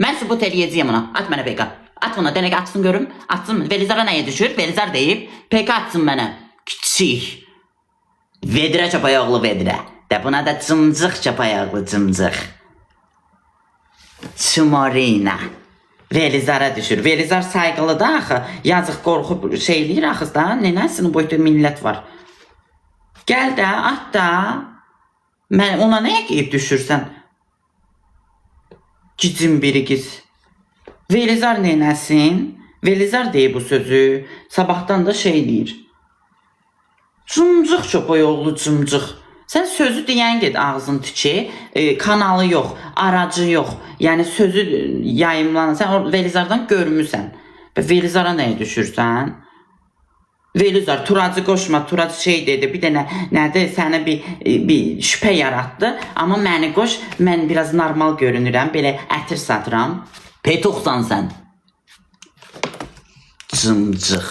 Mən sübut eləyəcəyəm ona. At mənə PK. At ona, dənə atsın görüm. Atsın. Velizara nəyə düşür? Velizar deyib. PK atsın mənə. Kiçik. Vedrə çapayaqlı vedrə. Də buna da cımcıq çapayaqlı cımcıq. Çumorina. Velizara düşür. Velizar sayğılı da axı. Yazıq qorxub şey eləyir axı da. Nənəsinin boyda millət var. Gəl də, at da. Mən ona nəyə qeyib düşürsən? Cicim biri qız. Velizar neynəsin? Velizar deyir bu sözü. Sabahdan da şey deyir. Cımcıq çopoyoğlu cımcıq. Sən sözü deyən get ağzın tiki, kanalı yox, aracı yox. Yəni sözü yayımlanan. Sən o Velizardan görmüsən. Və Velizara nəyə düşürsən? Velizar Turacı qoşma, Turac şey dedi, bir dənə nədir, sənə bir şübhə yaratdı. Amma məni qoş, mən biraz normal görünürəm, belə ətir satıram. Petuxsan sən. Cımcıq.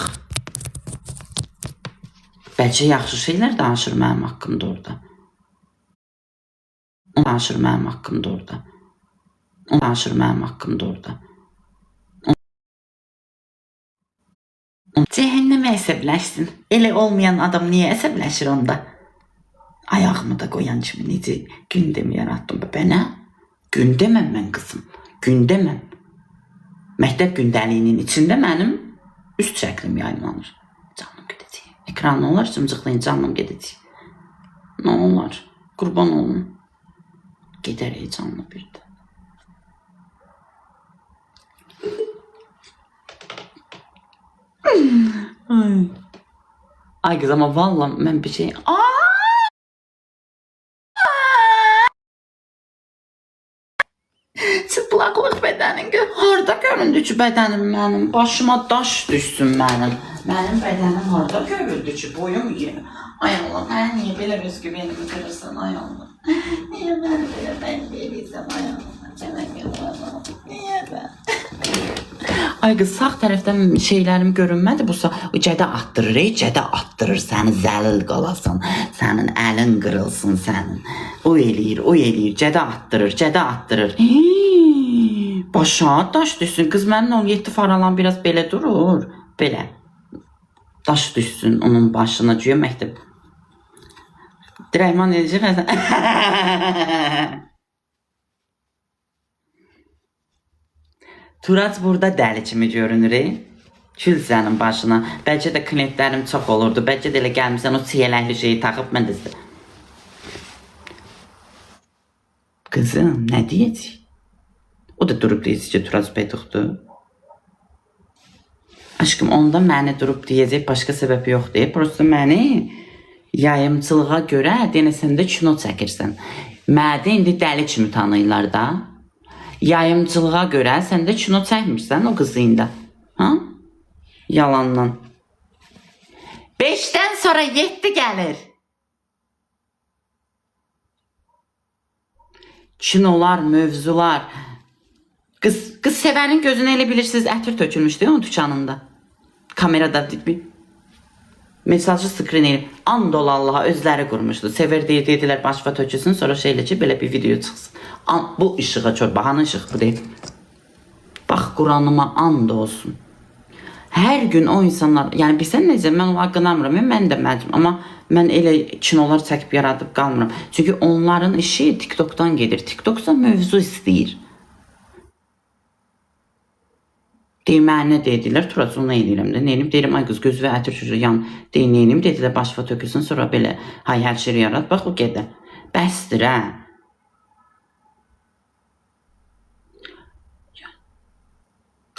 Bəlkə yaxşı şeylər danışır mənim haqqımda orada. Danışır mənim haqqımda orada. Danışır mənim haqqımda orada. Cəhənnəmə əsəbləşsin. Elə olmayan adam niyə əsəbləşir onda? Ayağımı da qoyan kimi necə gündəm yaratdım bə nə? Gündəməm mən qızım. Gündəməm. Məktəb gündəliyinin içində mənim üst şəklim yayımlanır. Canım gedəcək. Ekran nə olar? Cımcıqlayın canım gedəcək. Nə olar? Qurban olum. Gedər heyecanlı bir də. Ay. Ay qız amma valla mən bir şey... Aa! Çıplaqlıq bədənin harda göründü ki bədənim mənim? Başıma daş düşsün mənim. Mənim bədənim harda görüldü ki boyum yer. Ay Allah, mənə niyə belə özgüvenimi qırırsan ay Allah? Niyə məni belə bənd eləyirsən ay Allah? Sənə qurbanım. Niyə mən? Ay qız sağ tərəfdən şeylərim görünmədi bu sağ. O cədə atdırır, ey, cədə atdırır səni zəlil qalasan. Sənin əlin qırılsın sənin. O eləyir, o eləyir, cədə atdırır, cədə atdırır. Hii, başa daş düşsün. Qız mənim 17 faralan biraz belə durur. Belə. Daş düşsün onun başına. Güya məktəb. Rəhman edəcək. Turac burada dəli kimi görünür. Kül sənin başına. Bəlkə də klientlərim çox olurdu. Bəlkə də elə gəlmisən o çiyələkli şeyi taxıb mən də sizə. Qızım, nə deyəcək? O da durub deyəcək ki, Turac Petuxdur. Aşkım, onda məni durub deyəcək başqa səbəb yoxdur. Prosta məni yayımçılığa görə denə sən də kino çəkirsən. Məni indi dəli kimi tanıyırlar da. Yayımçılığa görə sən də kino çəkmirsən o qızı indi. Ha? Yalandan. 5-dən sonra 7 gəlir. Kinolar, mövzular. Qız sevənin gözünə elə bilirsiniz ətir tökülmüşdü onun dükanında. Kamerada bir mesajı skrin eləyib. And ol Allaha özləri qurmuşdu. Sever deyir, dedilər başva tökülsün, sonra şey elə ki, belə bir video çıxsın. An, bu işığa çox bahanı işıq bu deyil. Bax Quranıma and olsun. Hər gün o insanlar, yəni bilsən necə, mən onları qınamıram, mən də məcbur, amma mən elə kinolar çəkib yaradıb qalmıram. Çünki onların işi TikTokdan gedir. TikToksa mövzu istəyir. Deyir, mənə nə dedilər, Turac onu eləyirəm də. Neynim? Deyirəm, ay qız gözü və ətir çocuğu yan. Deyir, neynim? Dedilər, başva tökülsün, sonra belə hay hər şey yarat. Bax, o gedə. Bəsdir, hə.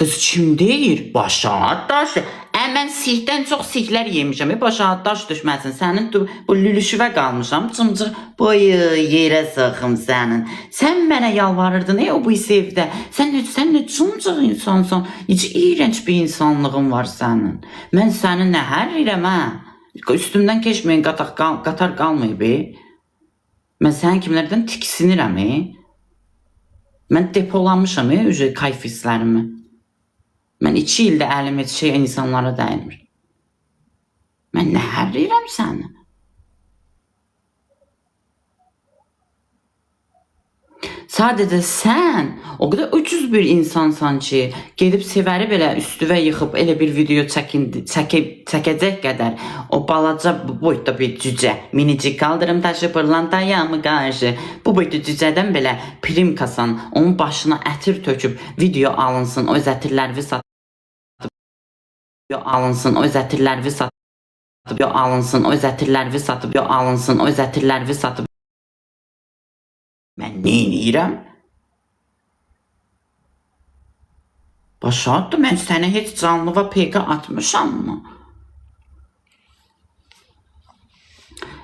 Qız kim deyir? Başa daş. Mən sihdən çox sihlər yemişəm. Başa daş düşməsin. Sənin bu lülüşüvə qalmışam. Cımcıq boyu yerə soxum sənin. Sən mənə yalvarırdın o bu evdə. Sən nə cımcıq insansan. Necə iyrənc bir insanlığın var sənin. Mən səni nə hərrirəm hə? Üstümdən keçməyin qatar, qatar qalmayıb. Mən sənin kimlərdən tiksinirəm. Mən depolanmışam ücə kayf hisslərimi. Mən 2 ildə əlim heç şey insanlara dəymir. Mən nə hərrirəm səni? Sadəcə sən o qədər ucuz bir insansan ki, gedib Sevəri belə üstüvə yıxıb elə bir video çəkəcək qədər o balaca boyda bir cücə, minicik kaldırım taşı pırlantaya mı qarşı, bu boyda cücədən belə prim kasan, onun başına ətir töküb video alınsın, öz ətirlərini satıb, video alınsın, öz ətirlərini satıb, video alınsın, öz ətirlərini satıb, video alınsın, öz ətirlərini satıb. Mən nə eləyirəm? Başa atdı, mən sənə heç canlıva PK atmışam mı?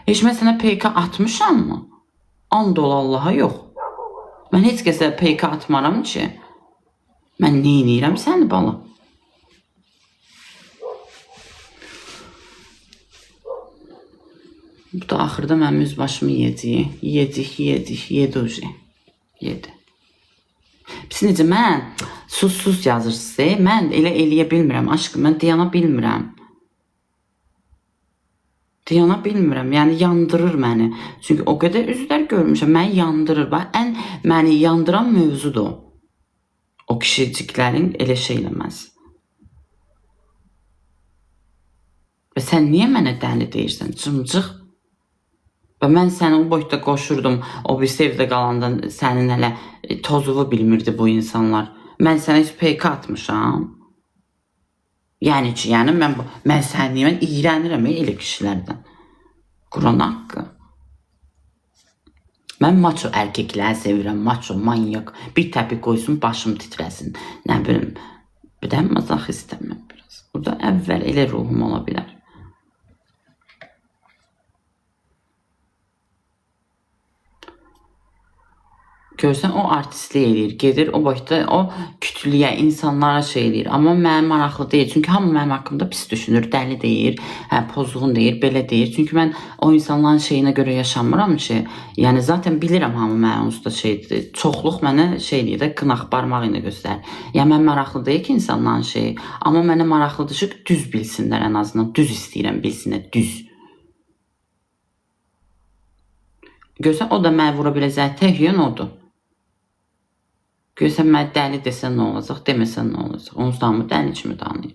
Heç mən sənə PK atmışam mı? And ol Allaha yox. Mən heç kəsə PK atmaram ki. Mən nə eləyirəm səni bala? Bu da axırda mənim üz başımı yeyəcək. Yeyəcək, yeyəcək, yedi oje. Yedi. Pis necə mən sus yazırsınız. Mən elə eləyə bilmirəm aşkım. Mən dayana bilmirəm. Dayana bilmirəm. Yəni yandırır məni. Çünki o qədər üzlər görmüşəm. Məni yandırır. Bax, ən məni yandıran mövzudur o. O kişiciklərin elə şey eləməz. Və sən niyə mənə dəli deyirsən? Cımcıq. Və mən səni o boyda qoşurdum. O bir evdə qalanda sənin hələ tozuvu bilmirdi bu insanlar. Mən sənə heç PK atmışam. Yəni ki, yəni mən səni mən iyrənirəm elə kişilərdən. Quran haqqı. Mən maço erkekləri sevirəm. Maço, manyak. Bir təpik qoysun, başım titrəsin. Nə bilim. Bir də mazaxistəm mən biraz. Burada əvvəl elə ruhum ola bilər. Görsən o artistlik eləyir, gedir o boyda o kütlüyə, insanlara şey eləyir. Amma mənə maraqlı deyil. Çünki hamı mənim haqqımda pis düşünür, dəli deyir, hə, pozğun deyir, belə deyir. Çünki mən o insanların şeyinə görə yaşamıram ki. Yəni zaten bilirəm hamı mənə onsuz da şeydir. Çoxluq mənə şey eləyir də, qınaq barmağı ilə göstərir. Yəni mən maraqlı deyil ki insanların şeyi. Amma mənə maraqlıdır ki, düz bilsinlər ən azından. Düz istəyirəm bilsinlər, düz. Görsən o da mənə vura biləcək tək yön odur. Görsən mənə dəli desən nə olacaq, deməsən nə olacaq? Onsuz da hamı dəli kimi tanıyır.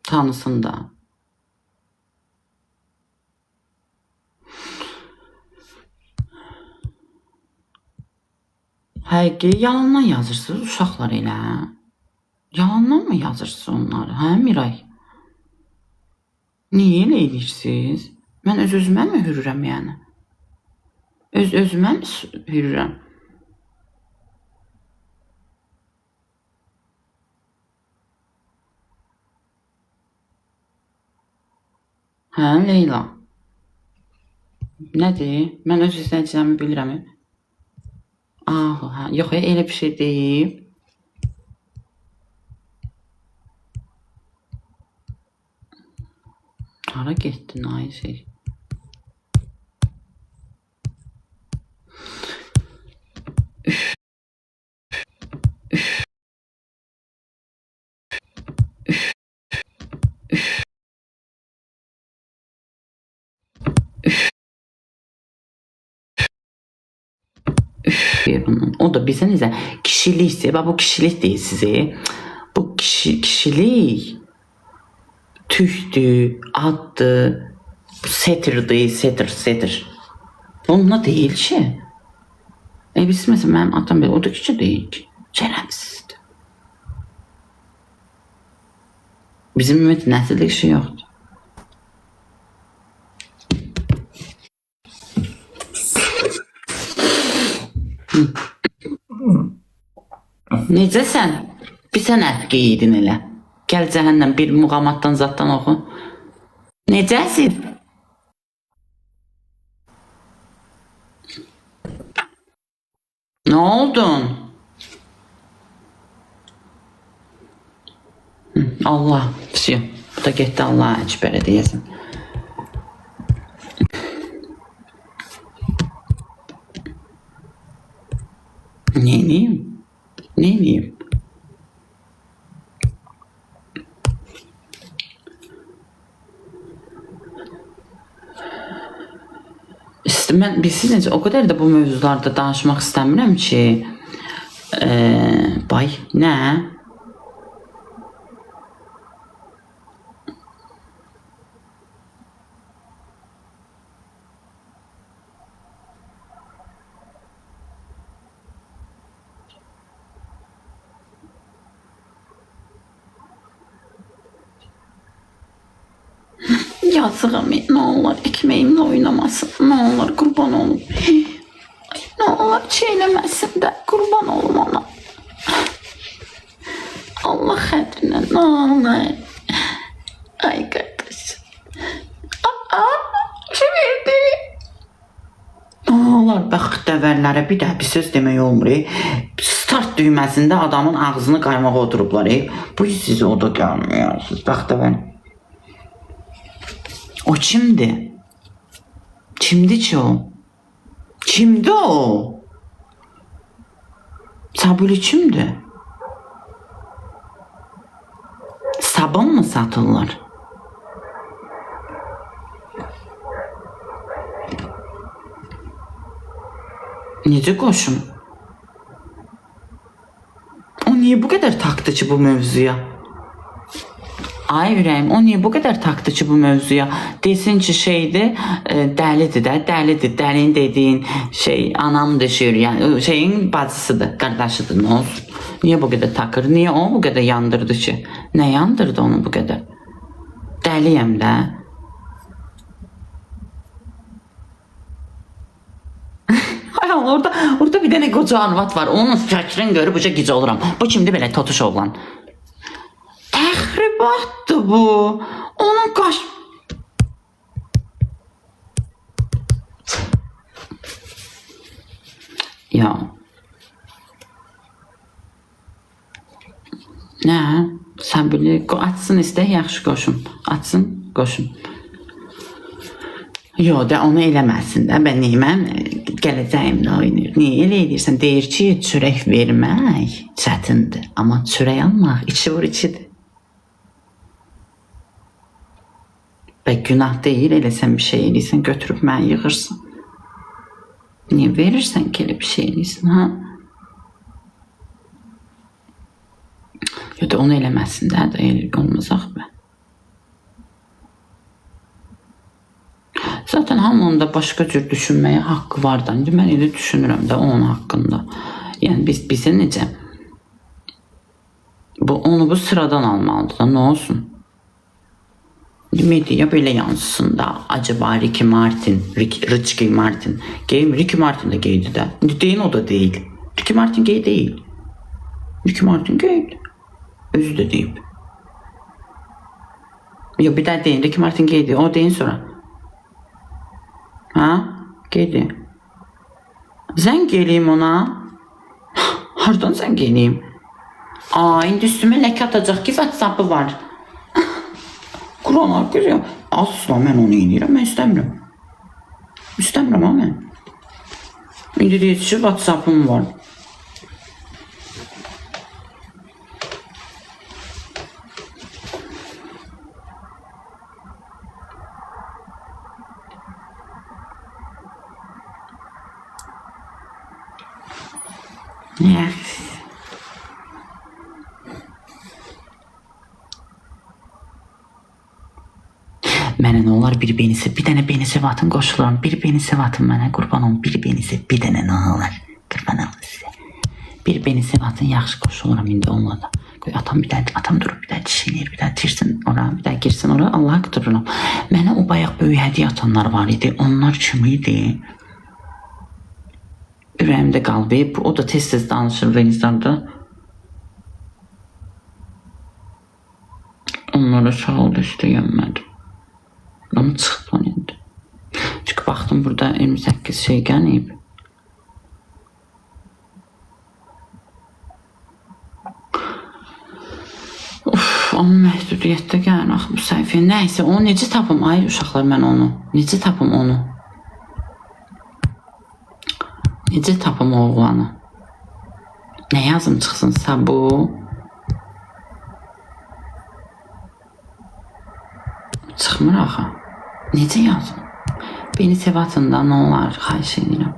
Tanısın da. Həqiqi yalandan yazırsınız uşaqlar elə. Yalandan mı yazırsınız onları? Hə Miray? Niyə elə eləyirsiniz? Mən öz-özümə mi hürürəm yəni? Öz-özümə mi hürürəm? Hə, Leyla? Nədir? Mən öz izləyicilərimi bilirəm. Ah, hə, yox, elə bir şey deyil. Hara getdin ay şey? O da bilsənizə kişiliksə, bax bu kişilik deyil sizi. Bu kişilik tükdür, addır, setirdir, setir. Bununla deyil ki. Biz məsələn mənim atam belə, o da kişi deyil ki. Şərəfsizdir. Bizim ümumiyyətlə nəsildə kişi yoxdur. Necəsən? Bir sən ət geydin elə. Gəl cəhənnəm bir muğamatdan zaddan oxu. Necəsin? Nə oldun? Allah, vəsiyo. Bu da getdi Allah əkbərə deyəsən. Neyim? Neyim? Mən bilirsiz necə, o qədər də bu mövzularda danışmaq istəmirəm ki, bay, nə? Yazığım, nə olar ekmeğimle oynamasın, nə olar qurban olum. Ay, nə olar şey eləməsin də, qurban olum ona. Allah xətrinə, nə olar. Ay qardaş. Aa, şey verdi. Nə olar bəxtəvərlərə bir daha bir söz demək olmur. Start düyməsində adamın ağzını qaymağa oturublar. Bu sizi o da gəlmiyorsunuz bəxtəvər. O kimdi? Kimdi ki o? Kimdi o? Sabuli kimdi? Sabun mu satırlar? Necə qoşum? O niyə bu qədər taktı ki bu mövzuya? Ay ürəyim, o niyə bu qədər taktı ki bu mövzuya? Desin ki şeydir, dəlidir də, dəlidir. Dəlin dediyin şey anam düşür, yəni şeyin bacısıdır, qardaşıdır, nə olsun? Niyə bu qədər takır? Niyə o bu qədər yandırdı ki? Nə yandırdı onu bu qədər? Dəliyəm də. Ay Allah, orada bir dənə qoca arvad var. Onun şəklini görüb uca gic oluram. Bu kimdir belə totuş oğlan? Təxribatdır bu. Onun qaş... Ya. Nə? Sən bilir, açsın istək, yaxşı qoşum. Açsın, qoşum. Yo, da onu eləməsin də. Mən neyməm? Gələcəyimlə oynayır. Niyə elə eləyirsən? Deyir ki, çörək vermək çətindir. Amma çörək almaq içi vur içidir. Və günah deyil, elə sən bir şey eləyirsən, götürüb məni yığırsan. Niyə verirsən ki, elə bir şey eləyirsən, ha? Ya da onu eləməsin də, də elə olmaz axı bə. Zaten hamının da başqa cür düşünməyə haqqı var da. İndi mən elə düşünürəm də onun haqqında. Yəni biz bizə necə? Bu onu bu sıradan almalıdır da, nə olsun? Media belə yansısın da. Acaba Ricky Martin, Ricky Martin gay mi? Ricky Martin de gaydi də. İndi deyin o da deyil. Ricky Martin gay deyil. Ricky Martin gaydir. Özü də deyib. Yox, bir daha deyin. Ricky Martin gaydir. O deyin sonra. Ha? Gaydir. Zəng eləyim ona. Hardan zəng eləyim? Aa, indi üstümə ləkə atacaq ki, WhatsApp-ı var. Quran haqqı ya. Asla mən onu eləyirəm. Mən istəmirəm. İstəmirəm ha mən. İndi deyir ki, WhatsApp-ım var. Yes. Mənə nə olar bir benisi, bir dənə benisi atın qoşuluram. Bir benisi atın mənə qurban olum. Bir benisi, bir dənə nə olar? Qurban olum sizə. Bir benisi atın yaxşı qoşuluram indi onunla da. Qoy atam bir dənə, atam durub bir dənə dişinir, bir dənə tirsin ora, bir dənə girsin ora. Allaha qudururam. Mənə o bayaq böyük hədiyyə atanlar var idi. Onlar kim idi? Ürəyimdə qaldı. O da tez-tez danışır Venizlarda. Onlara sağ ol istəyənmədim. Ama çıxdı indi. Çünki baxdım burada 28 şey gəlib. Uf, amma məhdudiyyətdə gəlir axı bu səhifəyə. Nəysə, onu necə tapım? Ay uşaqlar, mən onu. Necə tapım onu? Necə tapım o oğlanı? Nə yazım çıxsın? Sabu. Çıxmır axı. Necə yazım? Beni sevatın da nə olar, xahiş edirəm.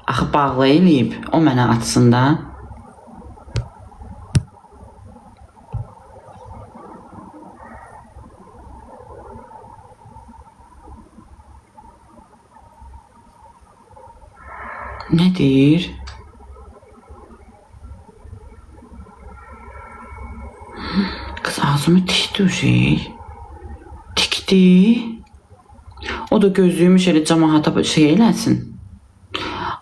Axı bağlı eləyib, o mənə atsın da. Nə deyir? Qız ağzımı tikdi o şey. Tikdi. O da gözlüymüş elə cəmaata şey eləsin.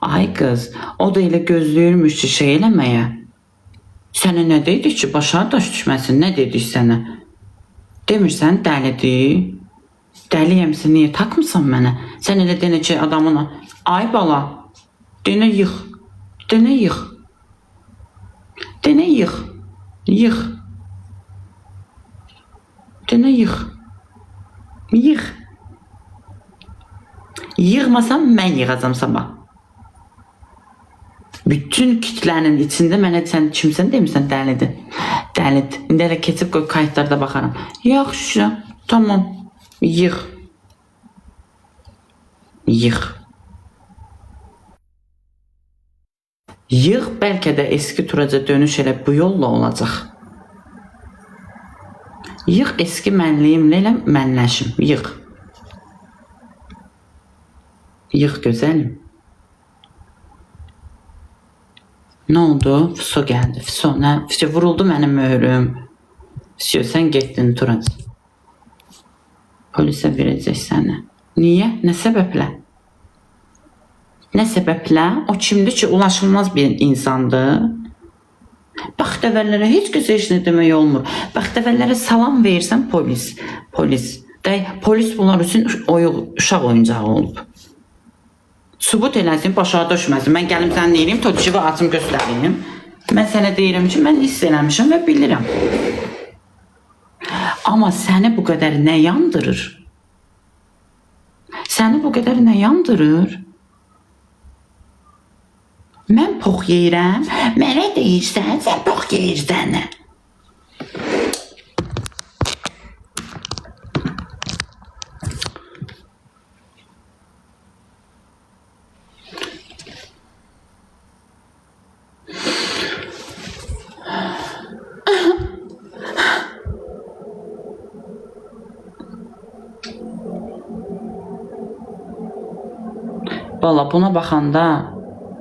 Ay qız, o da elə gözləyirmiş ki, şey eləməyə. Sənə nə dedik ki, başa daş düşməsin, nə dedik sənə? Demirsən dəlidir. Dəliyəmsə niyə takmısan mənə? Sən elə denə ki, adamın ay bala, denə yıx. Denə yıx. Denə yıx. Yıx. Denə yıx. Yıx. Yığmasam mən yığacam sabah. Bütün kütlənin içində mənə sən kimsən demirsən dəlidir. Dəlidir. İndi elə keçib qoy kayıtlarda baxaram. Yaxşı, tamam. Yığ. Yığ. Yığ, bəlkə də eski Turaca dönüş elə bu yolla olacaq. Yığ eski mənliyimlə elə mənləşim. Yığ. Yığ gözəlim. Nə oldu? Fiso gəldi. Fiso nə? Fiso vuruldu mənim möhrüm. Fiso sən getdin Turac. Polisə verəcək səni. Niyə? Nə səbəblə? Nə səbəblə? O kimdir ki, ulaşılmaz bir insandır. Bəxtəvərlərə heç kəsə heç nə demək olmur. Bəxtəvərlərə salam verirsən polis. Polis. Dəy, polis bunlar üçün uşaq oyuncağı olub. Sübut eləsin, başa düşməsin. Mən gəlim sən nə eləyim, totişivi açım göstərim. Mən sənə deyirəm ki, mən hiss eləmişəm və bilirəm. Amma səni bu qədər nə yandırır? Səni bu qədər nə yandırır? Mən pox yeyirəm. Mənə deyirsən, sən pox yeyirsən. Valla buna baxanda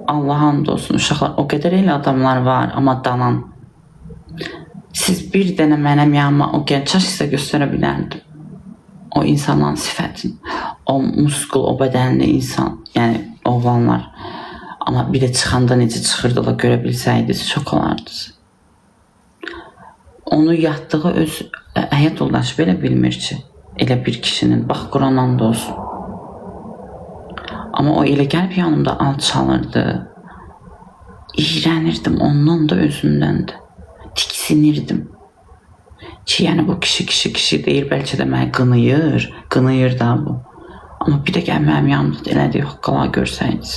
Allaha and olsun uşaqlar, o qədər elə adamlar var, amma danan. Siz bir dənə mənim yanıma o gəl, çaş sizə göstərə bilərdim. O insanların sifətini, o muskul, o bədənli insan, yəni oğlanlar. Amma bir də çıxanda necə çıxırdılar görə bilsəydiniz, şok olardınız. Onu yatdığı öz həyat yoldaşı belə bilmir ki, elə bir kişinin, bax Quran and olsun. Amma o elə gəlib yanımda alçalırdı. İyrənirdim ondan da özümdən də. Tiksinirdim. Ki, yəni bu kişi kişi kişi deyir, bəlkə də məni qınayır. Qınayır da bu. Amma bir də gəl mənim yanımda elədi, hoqqala görsəydiniz.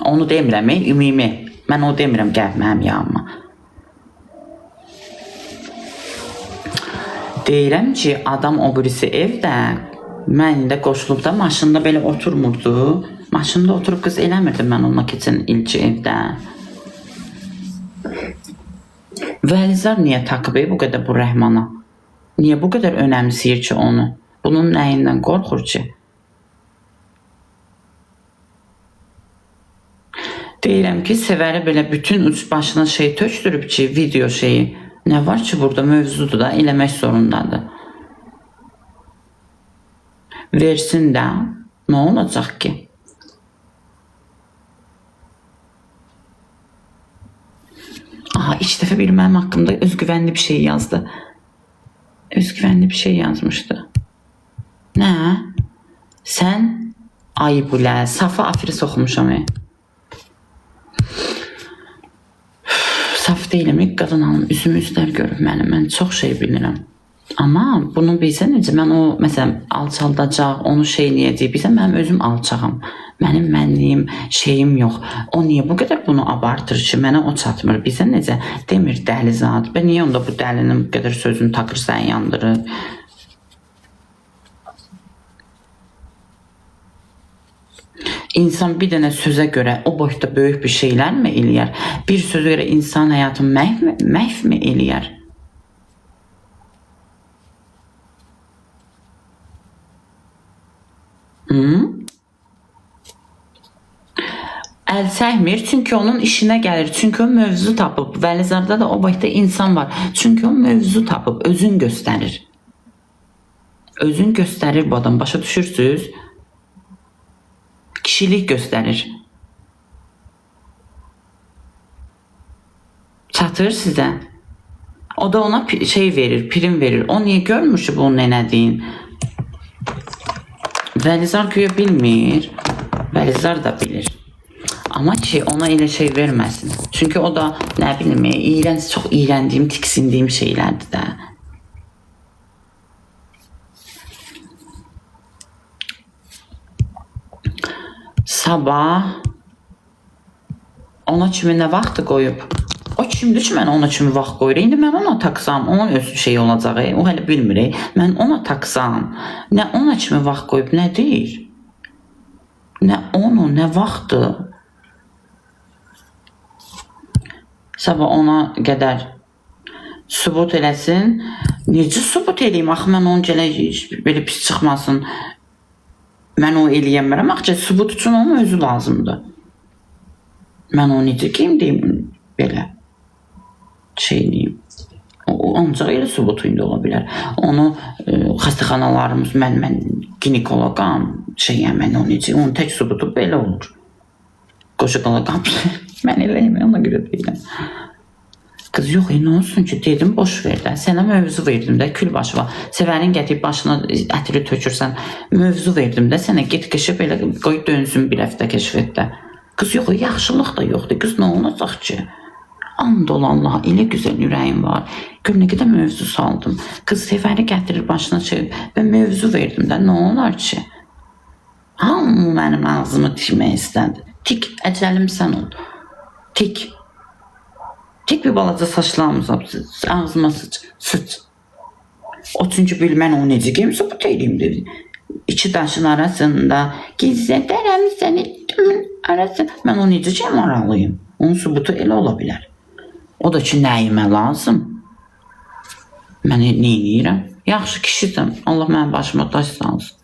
Onu demirəm, ümumi. Mən o demirəm, gəl mənim yanıma. Deyirəm ki, adam o birisi evdə, mən də qoşulub da maşında belə oturmurdu. Maşında oturub qız eləmirdim mən onunla keçən ilki evdə. Vəlizar niyə takıb bu qədər bu Rəhmana? Niyə bu qədər önəmsəyir ki onu? Bunun nəyindən qorxur ki? Deyirəm ki, Sevəri belə bütün uç başına şey tökdürüb ki, video şeyi. Nə var ki burada mövzudur da, eləmək zorundadır. Versin də, nə olacaq ki? Aha, ilk dəfə biri mənim haqqımda özgüvənli bir şey yazdı. Özgüvənli bir şey yazmışdı. Nə? Sən ay bulə, Safa afiri soxmuşam. Saf deyiləm, qadın hanım, üzümü üzlər görüb məni, mən çox şey bilirəm. Amma bunu bilsə necə, mən o, məsələn, alçaldacaq, onu şey eləyəcək, bilsə mənim özüm alçağam. Mənim mənliyim, şeyim yox. O niyə bu qədər bunu abartır ki, mənə o çatmır. Bizə necə demir dəli zat. Bə niyə onda bu dəlinin bu qədər sözünü takır sən yandırır? İnsan bir dənə sözə görə o boyda böyük bir şeylər mi eləyər? Bir sözə görə insan həyatını məhv mi eləyər? Hı? Əl çəkmir, çünki onun işinə gəlir. Çünki o mövzu tapıb. Vəlizarda da o boyda insan var. Çünki o mövzu tapıb, özün göstərir. Özün göstərir bu adam. Başa düşürsüz? Kişilik göstərir. Çatır sizə. O da ona şey verir, prim verir. O niyə görmür ki bunun elədiyin? Vəlizar güya bilmir. Vəlizar da bilir. Amma ki ona elə şey verməsin. Çünki o da nə bilim, iyrənc, çox iyrəndiyim, tiksindiyim şeylərdir də. Sabah ona kimi nə vaxtı qoyub? O kimdir ki, mən ona kimi vaxt qoyuram? İndi mən ona taksam, onun öz şeyi olacaq. O hələ bilmir. Mən ona taksam, nə ona kimi vaxt qoyub, nə deyir? Nə onu, nə vaxtı? Sabah ona qədər sübut eləsin. Necə sübut eləyim? Axı mən onun gələk belə pis çıxmasın. Mən o eləyəmərəm. Axı sübut üçün onun özü lazımdır. Mən onu necə kim deyim belə şey eləyim. O ancaq elə sübut indi ola bilər. Onu xəstəxanalarımız mən ginekoloqam, şeyəm mən onu necə, onun tək sübutu belə olur. Qoşa qalaqam. Mən eləyim, ona görə deyirəm. Qız yox, nə olsun ki, dedim boş ver də. Sənə mövzu verdim də, kül başı var. Sevərin gətirib başına ətri tökürsən. Mövzu verdim də sənə, get kəşf belə qoy dönsün bir həftə kəşf et də. Qız yox, yaxşılıq da yoxdur. Qız nə olacaq ki? And ol Allah, elə gözəl ürəyim var. Gör nə qədər mövzu saldım. Qız Sevəri gətirir başına şey və mövzu verdim də, nə olar ki? Hamı mənim ağzımı tikmək istədi. Tik, əcəlim sən ol. Tik. Tik bir balaca saçlarımız ağzıma sıç, sıç. O çünki bil mən onu necə geyim sübut eləyim dedi. İki daşın arasında gizlədərəm səni tümün arasında. Mən onu necə geyim aralıyım? Onun sübutu elə ola bilər. O da ki nəyimə lazım? Mən nə eləyirəm? Yaxşı kişisən. Allah mənim başıma daş salsın.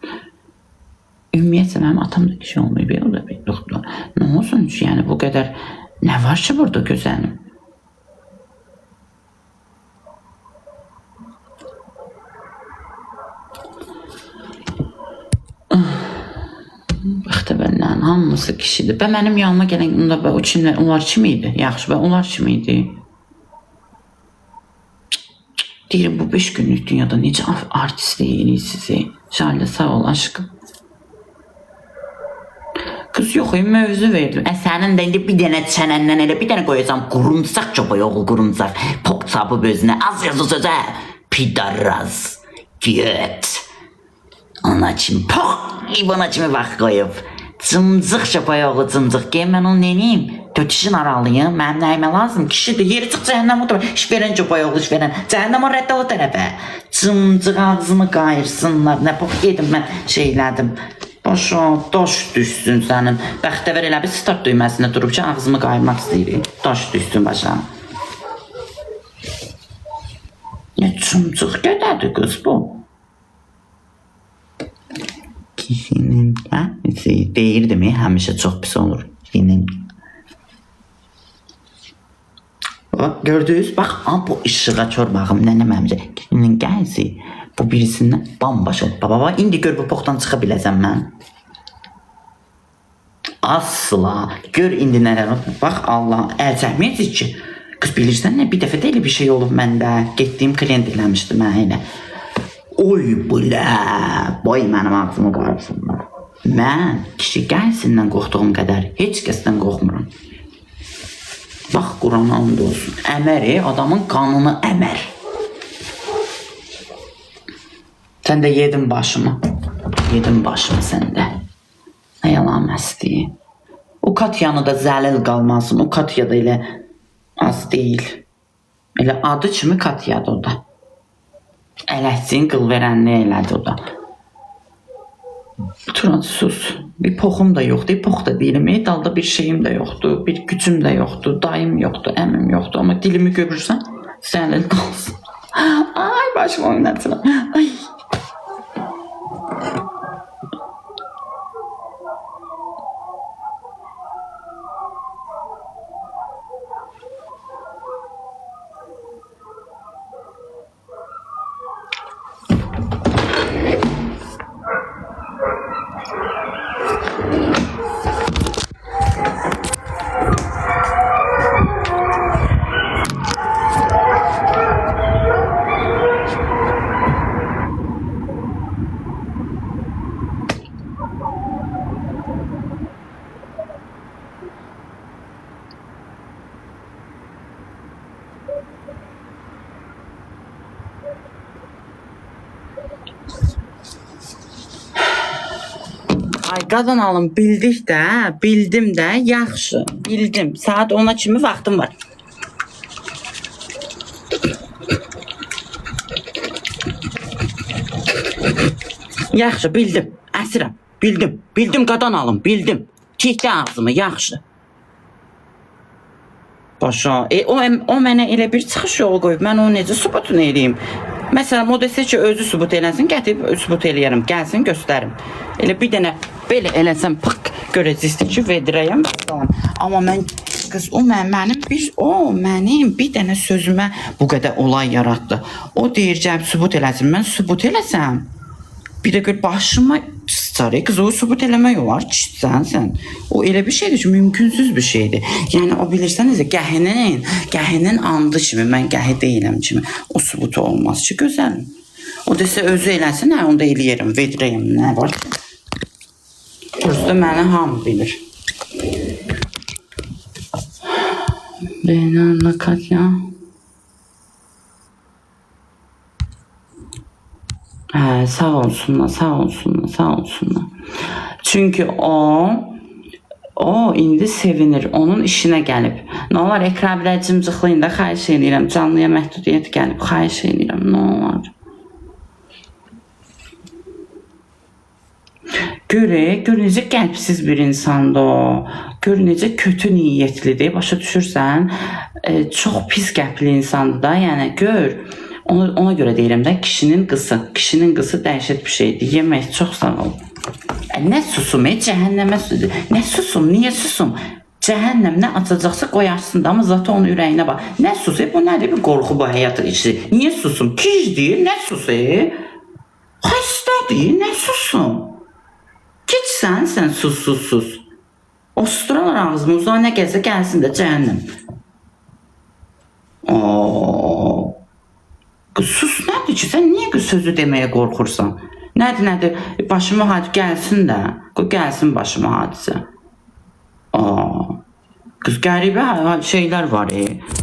Ümumiyyətlə mənim atam da kişi olmayıb, o da bir yoxdur. Nə olsun ki, yəni bu qədər nə var ki burada gözəlim? Bəxtəvərlərin hamısı kişidir. Bə mənim yanıma gələn onda bə, o kimlər, onlar kim idi? Yaxşı, bə onlar kim idi? Deyirəm bu 5 günlük dünyada necə artistlik eləyirsiniz? Şahilə sağ ol aşkım. Qız yox, mövzu verdim. Sənin də indi bir dənə çənəndən elə bir dənə qoyacam. Qurumsaq çoba oğul qurumsaq. Pok çapıb özünə. Az yazı sözə. Pidaraz. Göt. Ana kimi pox bana kimi vaxt qoyub. Cımcıq çapay oğlu cımcıq. Gel mən onu neyniyim? Tötüşün aralıyım. Mənim nəyimə lazım? Kişidir. Yeri çıx cəhənnəm otur. İş verən çapay oğlu iş verən. Cəhənnəm o rəddə o tərəfə. Cımcıq ağzımı qayırsınlar. Nə pox yedim mən şeylədim. Başa daş düşsün sənin. Bəxtəvər elə bir start düyməsində durub ki, ağzımı qayırmaq istəyir. Daş düşsün başa. Nə cımcıq gedədir qız bu. Kişinin kəndisi deyirdim, həmişə çox pis olur. Kişinin. Bax, gördünüz? Bax, bu işığa çorbağım nənəm həmişə. Kişinin kəndisi bu birisindən bambaşqa. Baba, indi gör bu poxdan çıxa biləcəm mən. Asla. Gör indi nələr olur. Bax Allah, əl çəkməyəcək ki. Qız bilirsən nə? Bir dəfə də elə bir şey olub məndə. Getdiyim klient eləmişdi mənə elə. Oy bilə, boy mənim ağzımı qarıbsınlar. Mən kişi gəlsindən qorxduğum qədər heç kəsdən qorxmuram. Bax Qurana and olsun. Əmər, adamın qanını əmər. Sən də yedin başımı. Yedin başımı sən də. Ay Allah məsti. O Katyanı da zəlil qalmasın. O Katya da elə az deyil. Elə adı kimi Katyadır o da. Ələtçinin qıl verənliyi elədi o da. Turan sus. Bir poxum da yoxdur. Pox da deyiləm. Dalda bir şeyim də yoxdur. Bir gücüm də yoxdur. Dayım yoxdur. Əmim yoxdur. Amma dilimi görürsən, zəlil qalsın. Ay başım oynatıram. Ay. Ay qadın alım bildik də, bildim də, yaxşı, bildim. Saat 10-a kimi vaxtım var. Yaxşı, bildim. Əsirəm. Bildim. Bildim qadan alım, bildim. Çəkdi ağzımı, yaxşı. Başa. O mənə elə bir çıxış yolu qoyub. Mən onu necə sübutunu eləyim? Məsələn, o desə ki, özü sübut eləsin, gətirib sübut eləyərəm. Gəlsin, göstərim. Elə bir dənə belə eləsəm, pık görəcəksiniz ki, vedirəyəm. Vəssalam. Amma mən qız o mən, mənim bir o mənim bir dənə sözümə bu qədər olay yaratdı. O deyir, gəlib sübut eləsin. Mən sübut eləsəm, bir də gör başıma sıçar. Qız o sübut eləmək olar ki, sən. O elə bir şeydir ki, mümkünsüz bir şeydir. Yəni o bilirsən necə gəhinin andı kimi mən gəhi deyiləm kimi. O sübutu olmaz ki, gözəlim. O desə özü eləsin, hə onda eləyərəm, vedirəyəm, nə var ki? Kursda məni hamı bilir. Beynanla Katya. Hə, sağ olsunlar, sağ olsunlar, sağ olsunlar. Çünki o indi sevinir, onun işinə gəlib. Nə olar, ekran biraz cımcıqlayın da, xahiş edirəm. Canlıya məhdudiyyət gəlib, xahiş edirəm, nə olar. Gör, gör necə qəlbsiz bir insandır o. Gör necə kötü niyyətlidir, başa düşürsən? Çox pis qəlbli insandır da, yəni gör. Ona görə deyirəm də, kişinin qısı. Kişinin qısı dəhşət bir şeydir. Yemək, çox sağ ol. Nə susum, cəhənnəmə susum. Nə susum, niyə susum? Cəhənnəm nə açacaqsa qoyarsın da, amma zatı onun ürəyinə bax. Nə sus, bu nədir bir qorxu bu həyat işi? Niyə susum? Gicdir, nə sus, Xəstədir, nə susum? Keç sən sus, sus, sus. Osturalar ağzımı, uzağa nə gəlsə gəlsin də cəhənnəm. Oo. Qız sus nədir ki? Sən niyə qız sözü deməyə qorxursan? Nədir, nədir? Başıma hadisə gəlsin də. Qoy gəlsin başıma hadisə. Aa. Qız qəribə şeylər var.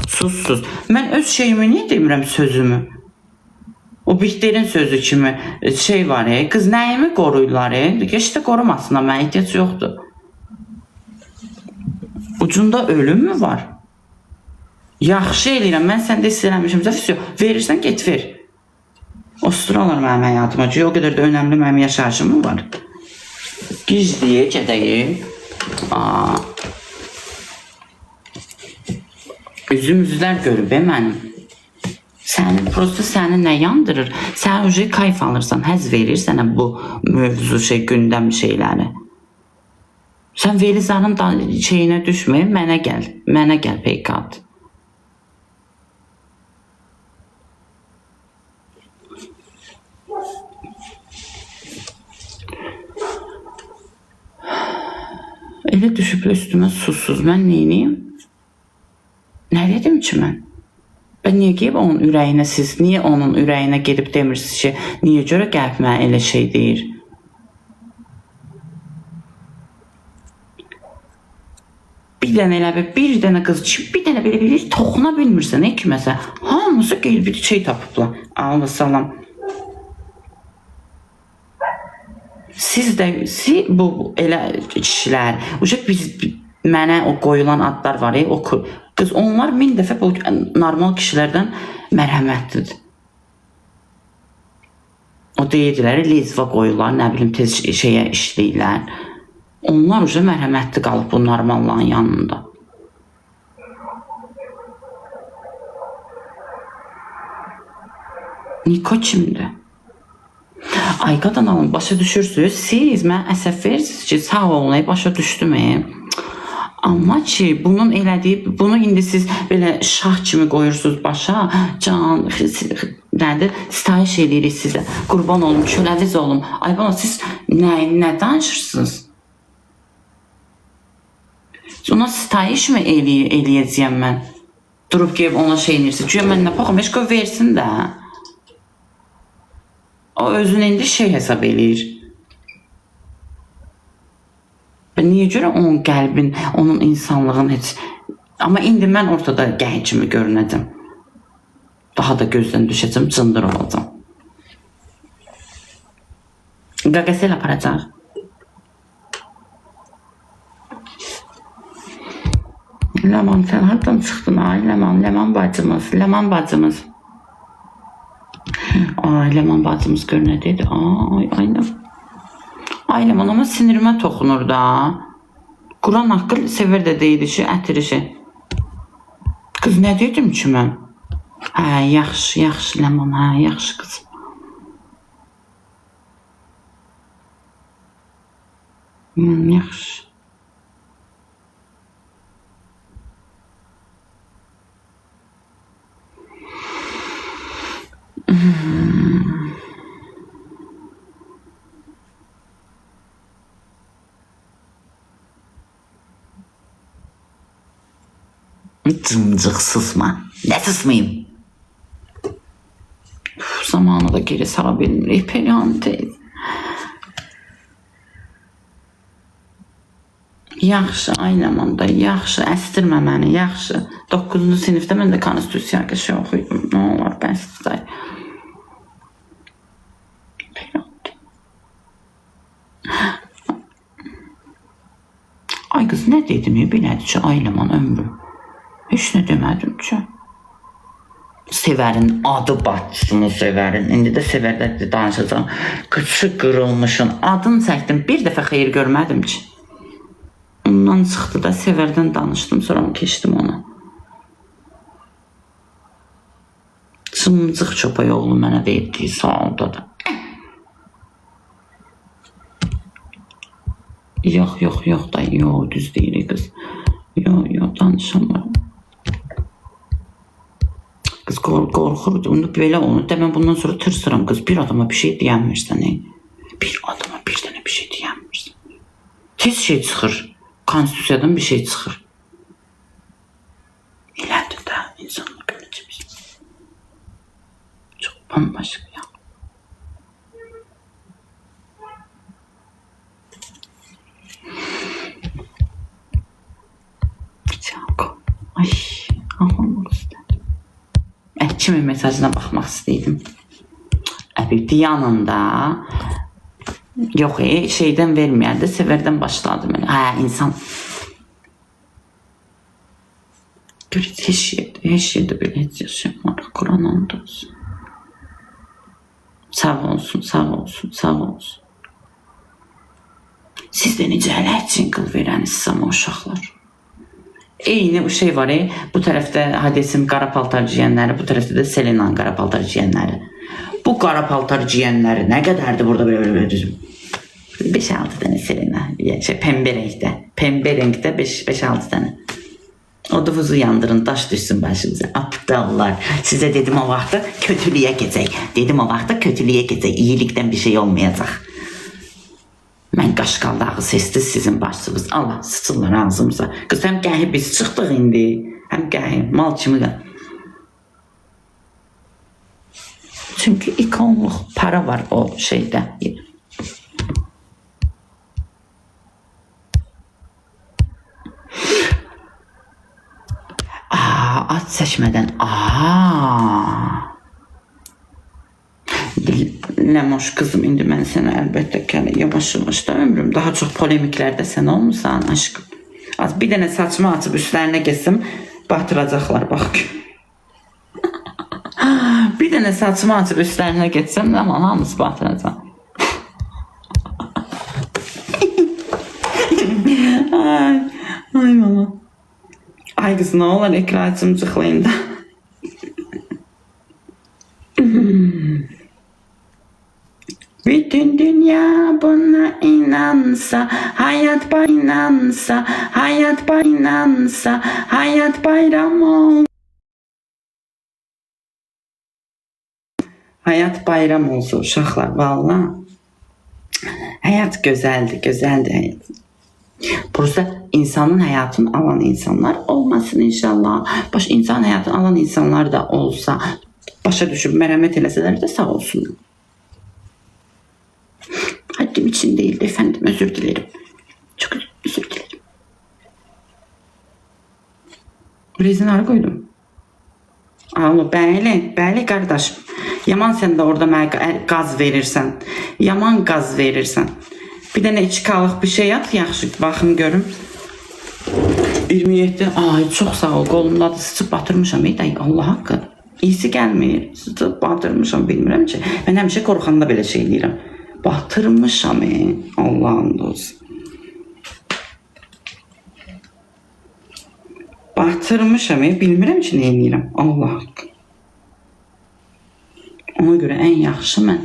Sus, sus. Mən öz şeyimi niyə demirəm sözümü? O Bihterin sözü kimi şey var. Qız nəyimi qoruyurlar? Heç də qorumasınlar, mənə ehtiyac yoxdur. Ucunda ölüm mü var? Yaxşı eləyirəm. Mən səndə hiss eləmişim. Vəsyo, verirsən get ver. Osturalar mənim həyatıma. Çünki o qədər də önəmli mənim yaşayışım mı var? Gizliyə gedəyim. Aa. Üzüm üzlər görüb mənim. Səni, prosta səni nə yandırır? Sən uje kayf alırsan, həzz verir sənə bu mövzu şey, gündəm şeyləri. Sən Velizanın şeyinə düşmə, mənə gəl. Mənə gəl peyk at. Elə düşüblər üstümə susuz. Mən neyniyim? Nə dedim ki mən? Ben niyə gedib onun ürəyinə siz, niyə onun ürəyinə gedib demirsiniz ki, niyə görə gəlib mənə elə şey deyir? Bir dənə elə bir dənə qız, bir dənə belə bir toxuna bilmirsən, kiməsə. Hamısı qeyri bir şey tapıblar. Allah salam. Siz də siz bu elə kişilər, uca biz mənə o qoyulan adlar var, o qız onlar min dəfə bu normal kişilərdən mərhəmətlidir. O deyirdilər, lezva qoyurlar, nə bilim tez şeyə işləyirlər. Onlar uca mərhəmətli qalıb bu normalların yanında. Niko kimdir? Ay qadan alın, başa düşürsünüz. Siz mənə əsəb verirsiniz ki, sağ olun, başa düşdüm. Amma ki, bunun elədiyi, bunu indi siz belə şah kimi qoyursunuz başa, can, nədir? Sitayiş eləyirik sizə. Qurban olum, köləviz olum. Ay bana siz nə danışırsınız? Ona sitayiş mi eləyəcəyəm mən? Durub gəlib ona şey eləyirsin. Güya mən nə baxım, heç qoy versin də. O özünü indi şey hesab eləyir. Və niyə görə onun qəlbin, onun insanlığın heç... Amma indi mən ortada gəh kimi görünəcəm. Daha da gözdən düşəcəm, cındır olacam. Qaqasel aparacaq. Ləman, sən hardan çıxdın? Ay, Ləman, Ləman bacımız, Ləman bacımız. Ay, Ləman bacımız gör nə dedi. Ay, ay, nə... Ay, Ləman, amma sinirimə toxunur da. Quran haqqı sevər də deyildi ki, ətir işi. Qız, nə dedim ki mən? Hə, yaxşı, yaxşı Ləman, hə, yaxşı qız. Yaxşı. Cımcıq susma. Nə susmayım? Uf, zamanı da geri sara bilmirik Perihan teyze. Yaxşı, ay Ləman da, yaxşı, əstirmə məni, yaxşı. 9-cu sinifdə mən də konstitusiya şey oxuyurdum. Nə olar, bəsdir. Ay qız, nə dedim ya, belədir ki, ay Ləman ömrüm. Heç nə demədim ki. Sevərin adı bacısını sevərin. İndi də Sevərdə danışacağam. Qıçı qırılmışın. Adını çəkdim. Bir dəfə xeyir görmədim ki. Ondan çıxdı da Sevərdən danışdım. Sonra keçdim ona. Cımcıq çopay oğlu mənə deyib ki, sağ ol dada. Yox, yox, yox da, yox, düz deyirik qız. Yox, yox, danışamıram. Qız qorxurdu. Onu belə onu. De mən bundan sonra tırsıram qız. Bir adama bir şey deyəmirsən. Bir adama bir dənə bir şey deyəmirsən. Tez şey çıxır. Konstitusiyadan bir şey çıxır. Elədir də insanlar görəcək biz. Çox bambaşqa ya. Çako. Ay, ağlamaq istədim. Kimin mesajına baxmaq istəyirdim. Əbi, yanında yox, şeydən verməyərdi, Sevərdən başladı mənə. Hə, insan Gör, heç yerdə, heç yerdə belə heç yaşayamırıq. Quran and olsun. Sağ olsun, sağ olsun, sağ olsun. Siz də necə hələ qıl verənisiniz amma uşaqlar. Eyni o şey var, bu tərəfdə Hadesin qara paltar giyənləri, bu tərəfdə də Selena'nın qara paltar giyənləri. Bu qara paltar giyənləri nə qədərdir burada belə belə düzüm. 5-6 dənə Selena, yəni şey, pembə rəngdə, pembə rəngdə 5-6 dənə. Oduvuzu yandırın, daş düşsün başınıza. Aptallar. Size dedim o vaxtı kötülüğe keçək. Dedim o vaxtı kötülüğe keçək. İyilikten bir şey olmayacaq. Mən qaşqaldağı sesli sizin başınız. Allah sıçırlar ağzımıza. Qız həm qəhi biz çıxdıq indi. Həm qəhi mal kimi. Çünki ikonluq para var o şeydə. Aa, ad seçmədən. Aa. Ləmoş qızım, indi mən sənə əlbəttə ki, yavaş-yavaş da ömrüm daha çox polemiklərdə sən olmusan aşkım. Az bir dənə saçımı açıb üstlərinə getsim, batıracaqlar bax. Bir dənə saçımı açıb üstlərinə getsəm, aman hamısı batıracaq. Ay, ay mama. Ay qız, nə olar ekran cıxlayın da. Bütün dünya buna inansa, hayat inansa, hayat inansa, hayat bayram ol. Hayat bayram olsun uşaqlar, valla. Həyat gözəldir, gözəldir həyat. Burası insanın həyatını alan insanlar olmasın inşallah. Baş insan həyatını alan insanlar da olsa, başa düşüb mərhəmət eləsələr də sağ olsunlar. Haddim için değildi efendim, özür dilerim. Çok özür dilerim. Rezin hara koydum? Alo, bəli, bəli qardaş. Yaman sən də orada mənə qaz verirsən. Yaman qaz verirsən. Bir dənə 2K-lıq bir şey at, yaxşı baxım görüm. 27. Ay, çox sağ ol. Qolumdadır. Sıçıb batırmışam. Ey, Allah haqqı. İyisi gəlmir. Sıçıb batırmışam, bilmirəm ki. Mən həmişə qorxanda belə şey eləyirəm. Batırmışam, Allah'ın olsun. Batırmışam, bilmirəm ki, nə eləyirəm. Allah haqqı. Ona görə ən yaxşı mən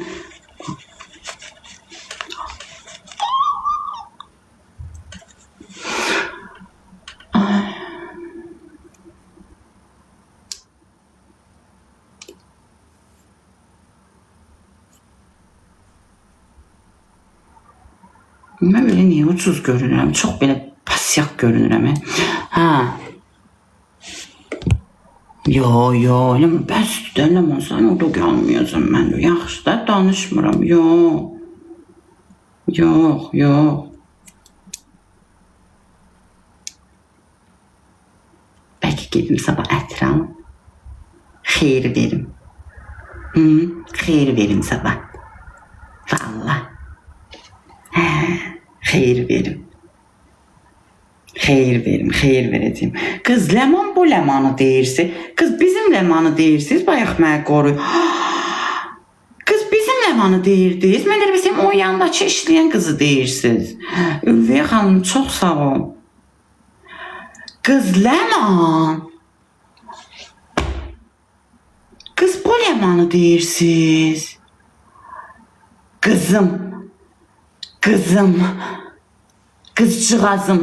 Mən belə niyə ucuz görünürəm? Çox belə pasyak görünürəm. Hə. Yo, yo, elə bəs Ləman, sən orada gəlməyəsən mən də. Yaxşı da danışmıram. Yo. Yox, yox. Bəlkə gedim sabah ətir alım. Xeyir verim. Hı, xeyir verim sabah. Vallah. Hə, xeyir verim. Xeyir verim, xeyir verəcəyim. Qız, Ləman bu Ləmanı deyirsiniz. Qız, bizim Ləmanı deyirsiniz. Bayaq mənə qoru. Qız, bizim Ləmanı deyirdiniz. Mən elə bilsəm, o yandakı işləyən qızı deyirsiniz. Ülviyə xanım, çox sağ ol. Qız, Ləman. Qız, bu Ləmanı deyirsiniz. Qızım. Qızım. Qızcığazım.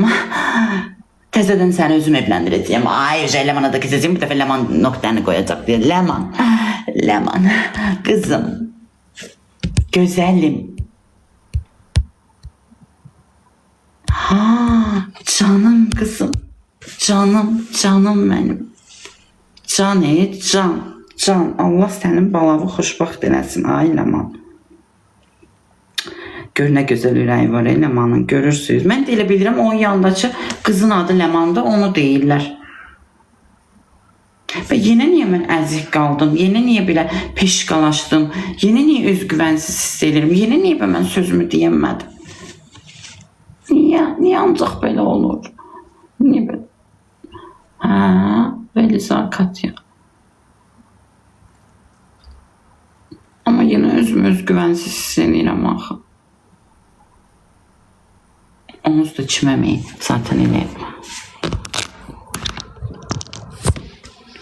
Təzədən səni özüm evləndirəcəyəm. Ay, Ləmana da kesəcəyim. Bir dəfə Ləman nöqtəni qoyacaq deyə. Ləman. Ləman. Qızım. Gözəlim. Ha, canım qızım. Canım, canım mənim. Can, can. Can. Allah sənin balavı xoşbəxt eləsin. Ay, Ləman. Gör nə gözəl ürəyi var Ləmanın, görürsünüz. Mən də elə bilirəm onun yanındakı qızın adı Ləmandır, onu deyirlər. Və yenə niyə mən əzik qaldım? Yenə niyə belə peşqalaşdım? Yenə niyə özgüvənsiz hiss edirəm? Yenə niyə mən sözümü deyəmədim? Niyə? Niyə ancaq belə olur? Niyə belə? Hə, Velizar Katya. Amma yenə özümü özgüvənsiz hiss edirəm axı. Onsuz da çiməməyin. Zaten elə.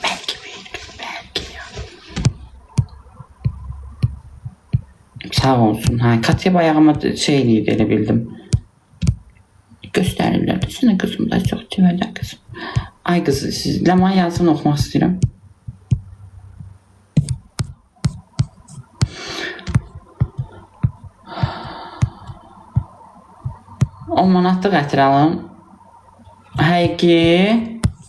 Belki bir gün, belki ya. Sağ olsun. Hə, Katya bayağıma şey eləyirdi, elə bildim. Göstərirlər. Sənə qızım da çox sevərlər qızım. Ay qızı, siz Ləman yazını oxumaq istəyirəm. On manatlıq ətir alım. Həqiqi.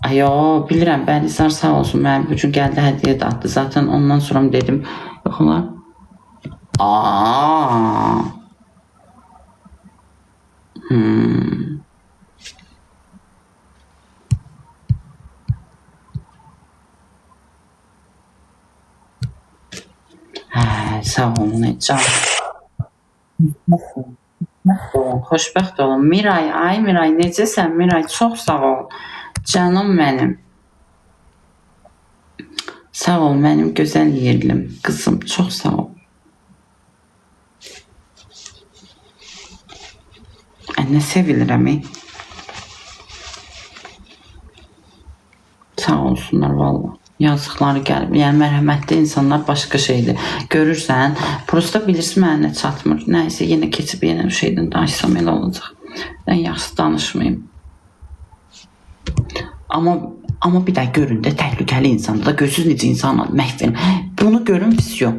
Ayo, bilirəm, Bəlizar sağ olsun, mənə bu gün gəldi hədiyyə də atdı. Zaten ondan sonra dedim, yox olar. Aa. Hmm. Hə, Ay, sağ olun, canım. Xoşbəxt olun, xoşbəxt olun. Miray, ay Miray, necəsən Miray? Çox sağ ol. Canım mənim. Sağ ol mənim gözəl yerlim. Qızım, çox sağ ol. Ay, nə sevilirəm. Sağ olsunlar valla. Yazıqları gəlib. Yəni mərhəmətli insanlar başqa şeydir. Görürsən, prosta bilirsən mənə nə çatmır. Nəysə yenə keçib yenə bir şeydən danışsam elə olacaq. Ən yaxşısı danışmayım. Amma bir də görün də təhlükəli insandır da. Görürsüz necə insanlar məhv edir. Bunu görün vəsiyo.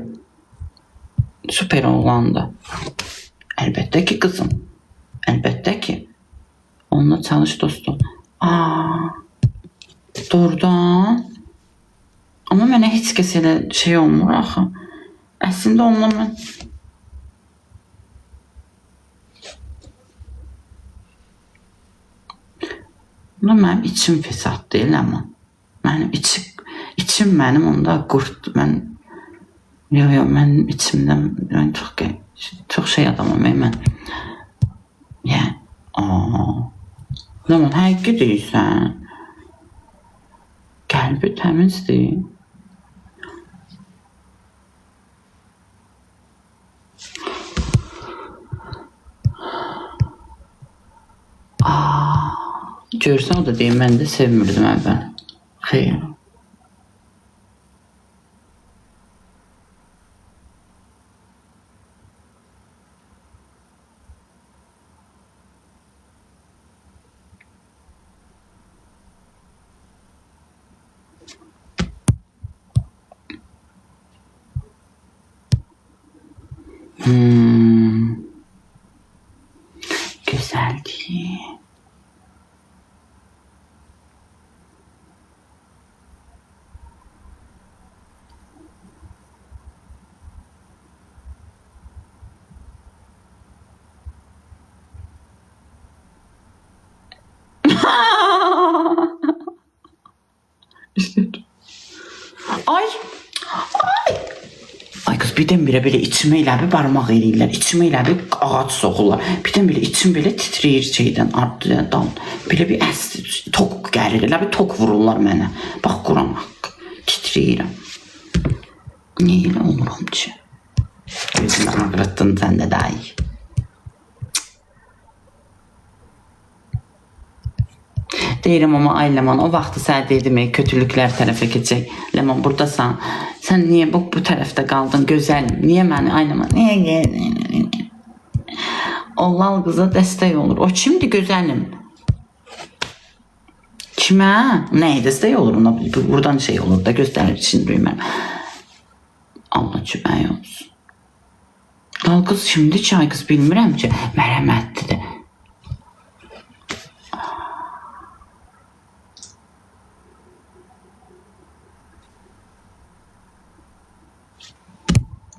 Super oğlandı. Əlbəttə ki qızım. Əlbəttə ki. Onunla çalış dostum. Aa, doğrudan. Amma mənə heç kəs elə şey olmur axı. Əslində onunla mən Bunda mənim içim fesad deyil amma. Mənim içim mənim onda qurd. Mən yo yo mənim içimdə mən çox şey adamam mən. Yəni aa. Ləman həqiqi deyirsən. Qəlbi təmizdir. Aa, görsən o da deyim, mən də sevmirdim əvvəl. Xeyr. Güzeldi. Ay! Ay! Ay qız birdən-birə belə içimə elə bir barmaq eləyirlər. İçimə elə bir ağac soxurlar. Birdən-birə içim belə titrəyir şeydən, ardıdan. Belə bir əs tok gəlir. Elə bir tok vururlar mənə. Bax Quran haqqı. Titrəyirəm. Niyə elə oluram ki? Gözümü ağrıtdın sən də dayı. Deyirəm amma ay Ləman, o vaxtı sənə dedim kötülüklər tərəfə keçək. Ləman buradasan. Sən niyə bu tərəfdə qaldın gözəlim? Niyə məni ay Ləman? Niyə gəldin? O lal qıza dəstək olur. O kimdir gözəlim? Kimə? Nəyə dəstək olur ona? Buradan şey olur da göstərir şimdi mən. Allah kömək olsun. Lal qız kimdir ki, ay qız bilmirəm ki, mərhəmətlidir.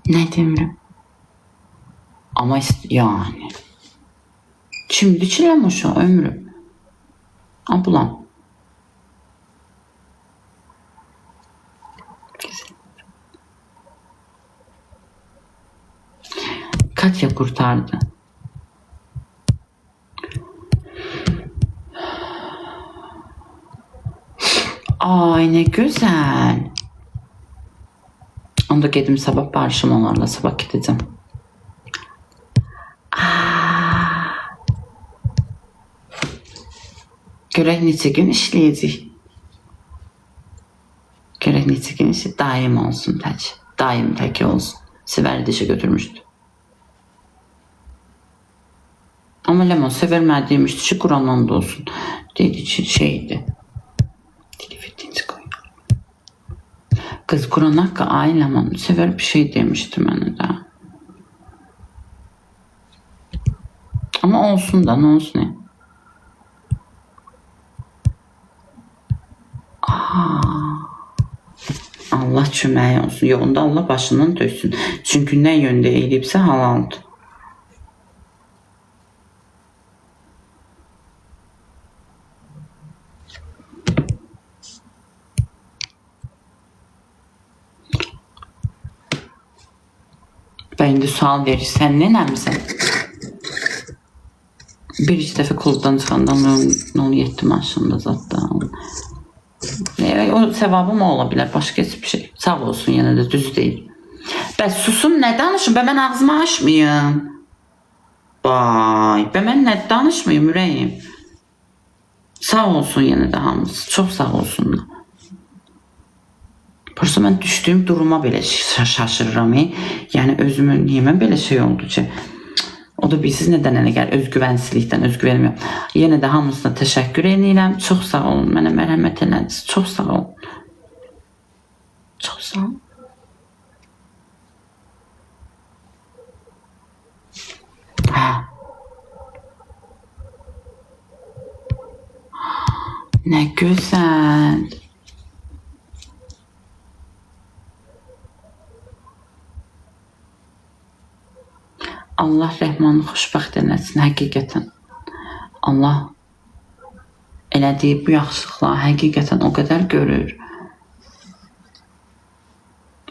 Nə demirəm? Amma yani. Kimdir ki Ləmoşa ömrüm? Ablam. Katya kurtardı. Ay ne güzel. Onda gedim sabah barışım onlarla. Sabah gideceğim. Aa. Görək neçə gün işləyəcək. Görək neçə gün işləyəcək. Daim olsun tək. Daim təki olsun. Sevər dişi götürmüşdü. Amma Ləman Sevər mənə demişdi ki, Qurandan da olsun. Dedi ki, şeydi. Qız Quran haqqı ay Ləman Sevər bir şey demişdi mənə də. Amma olsun da, nə olsun ya. Allah köməyi olsun. Yox, onda Allah başından töksün. Çünki nə yöndə eləyibsə halaldır. Və indi sual verir, sən nə eləmisən? Bir iki dəfə klubdan çıxanda 07 maşında zətdə. O sevabım o ola bilər, başqa heç bir şey. Sağ olsun yenə də düz deyil. Bəs susun, nə danışım? Bə mən ağzımı açmayım. Vay, bə mən nə danışmayım ürəyim. Sağ olsun yenə də hamısı. Çox sağ olsunlar. Prosta mən düşdüyüm duruma belə şaşırıram. Yəni özümü niyə mən belə şey oldu ki? O da bilsiz nədən elə gəlir? Özgüvənsizlikdən, özgüvənim yox. Yenə də hamısına təşəkkür edirəm. Çox sağ olun, mənə mərhəmət elədiniz. Çox sağ olun. Çox sağ olun. Hə. Nə gözəl. Allah Rəhmanı xoşbəxt eləsin həqiqətən. Allah elədiyi bu yaxşılıqları həqiqətən o qədər görür.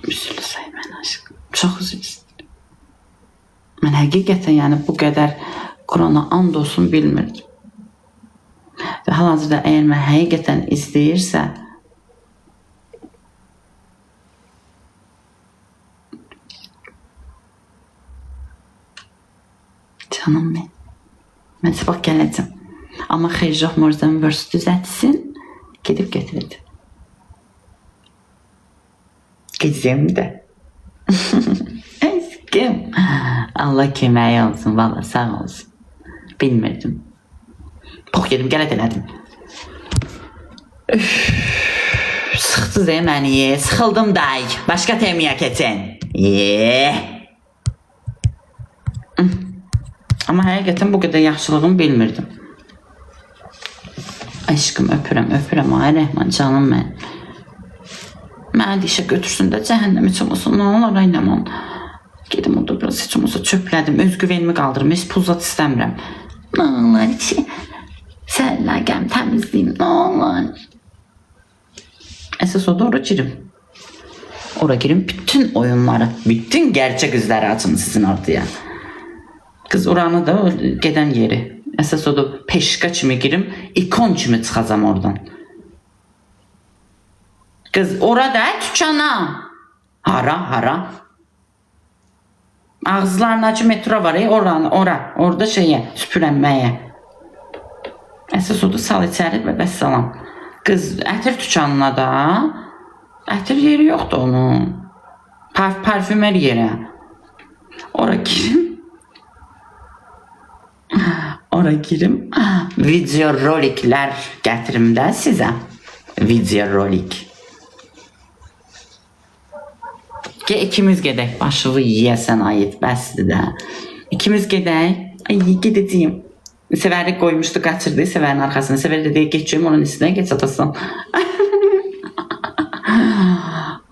Üzürlü say mən aşkım. Çox üzr istəyirəm. Mən həqiqətən yəni bu qədər Qurana and olsun bilmirdim. Və hal-hazırda əgər mən həqiqətən izləyirsə, canım benim. Mən sabah gələcəm. Amma xeyir yox, Morzan verse düzəltsin, gedib gətirəcəm. Gedəcəm də. Aşkım. Allah köməyi olsun, valla sağ olsun. Bilmirdim. Pox yedim, qələt elədim. Üf, sıxdınız məni, ye. Sıxıldım day. Başqa temaya keçin. Ye. Amma həqiqətən bu qədər yaxşılığımı bilmirdim. Aşkım öpürəm, öpürəm. Ay Rəhman, canım mənim. Məni də işə götürsün də cəhənnəm heç olmasa nə olar ay Ləman. Gedim orada biraz heç olmasa çöplədim, özgüvenimi qaldırım, heç pul zat istəmirəm. Nə olar ki, səllagəm təmizləyim, nə olar. Əsas odur, ora girim. Ora girim, bütün oyunları, bütün gerçek yüzləri açın sizin ortaya. Qız oranı da o gedən yeri. Əsas odur, peşka kimi girim, ikon kimi çıxacam oradan. Qız orada tükana. Hara, hara? Ağızlarına metro var, oranı, ora, orada şeyə, süpürənməyə. Əsas odur, sal içəri və vəssalam. Qız, ətir tükanına da, ətir yeri yoxdur onun. Parfümer yeri. Ora girim. Ora girim. Video roliklər gətirim də sizə. Video rolik. Ge ikimiz gedək. Başını yeyəsən ayət, bəsdir də. İkimiz gedək. Ay, gedəcəyim. Sevəri qoymuşdu, qaçırdı Sevərin arxasına. Sevər dedi, geçeceğim onun üstünə, geç atasan.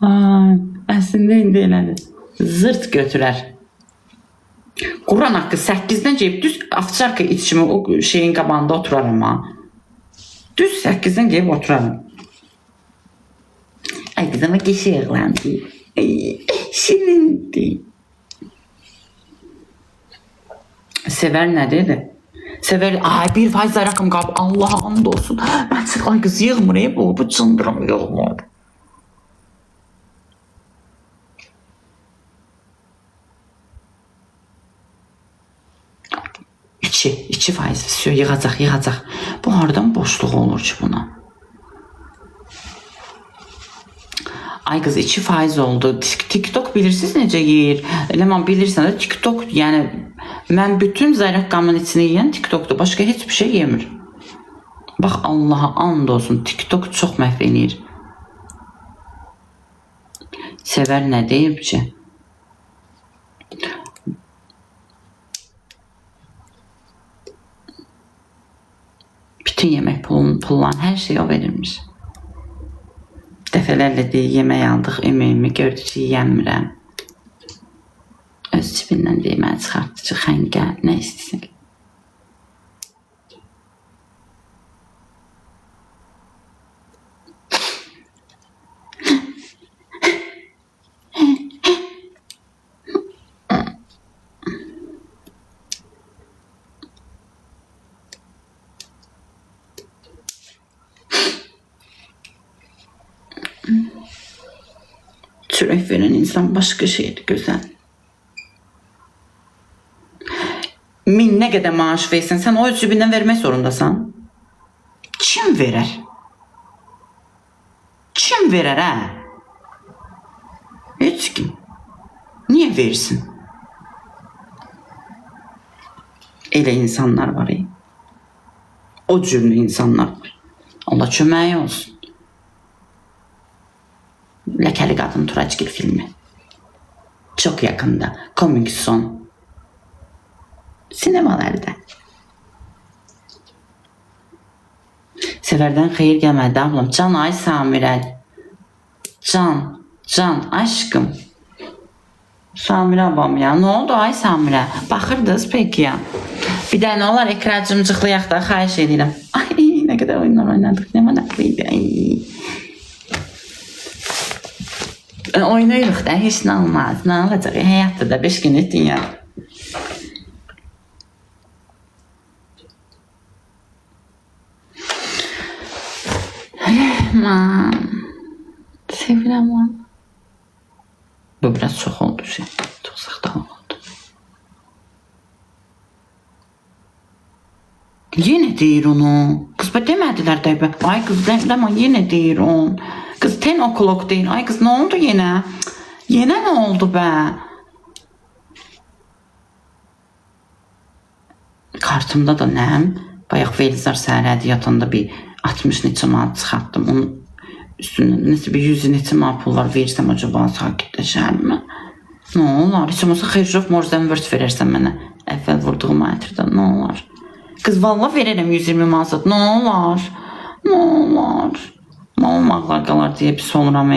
Ay, əslində indi elədir. Zırt götürər. Quran haqqı 8-dən gəlib düz avçarka it kimi o şeyin qabağında oturaram ha. Düz 8-dən gəlib oturaram. Ay qızım qəşəngləndi. Ay, şirindi. Sevər nə dedi? Sevər, ay 1% rakam qalıb. Allaha and olsun. Mən çıx, ay qız yığmır bu cındırım yığmır. İki faiz. Vsyo, yığacaq, yığacaq. Bu hardan boşluq olur ki buna? Ay qız 2% oldu. TikTok bilirsiniz necə yeyir? Leman bilirsən də TikTok, yəni mən bütün zaryadkamın içini yeyən TikTokdur. Başqa heç bir şey yemir. Bax Allaha and olsun TikTok çox məhv eləyir. Sevər nə deyib ki? Bütün yemək pullan hər şeyi o verirmiş. Dəfələrlə deyir, yemək aldıq, ümumi gördü ki, yeyəmirəm. Öz cibindən deyir, mənə çıxartdı ki, xəngə, nə istəyirsən? Çörək verən insan başqa şeydir, gözəl. Min nə qədər maaş versin, sən o öz cibindən vermək zorundasan. Kim verər? Kim verər hə? Heç kim. Niyə versin? Elə insanlar var. O cürlü insanlar var. Allah köməyi olsun. Ləkəli Qadın Turacgil filmi. Çok yakında. Coming soon. Sinemalarda. Seferden xeyir gəlmədi ablam. Can ay Samirə. Can, can aşkım. Samirə abam ya. Nə oldu ay Samirə? Baxırdınız peki ya. Bir də nə olar ekran cımcıqlayaq da xahiş edirəm. Ay nə qədər oyunlar oynadıq. Nə maraqlıydı. Ay. Oynayırıq da heç nə olmaz. Nə olacaq? Həyatda da 5 günlük dünya. Rəhman. Sevirəm onu. Bu biraz çox oldu şey. Çox saxta oldu. Yenə deyir onu. Qız bə demədilər də. Ay qız demə yenə deyir on. Qız 10 o'clock deyir. Ay qız nə oldu yenə? Yenə nə oldu bə? Kartımda da nəm? Bayaq Velizar səhərədi yatanda bir 60 neçə manat çıxartdım. Onun üstündən nəsə bir 100 neçə manat pul var versəm acaba sakitləşərmi? Nə olar? Heç olmasa Xerjov Morzenvört verərsən mənə. Əvvəl vurduğum ətirdən nə olar? Qız valla verərəm 120 manat. Nə olar? Nə olar? Malım ağlar qalar deyə pis oluram.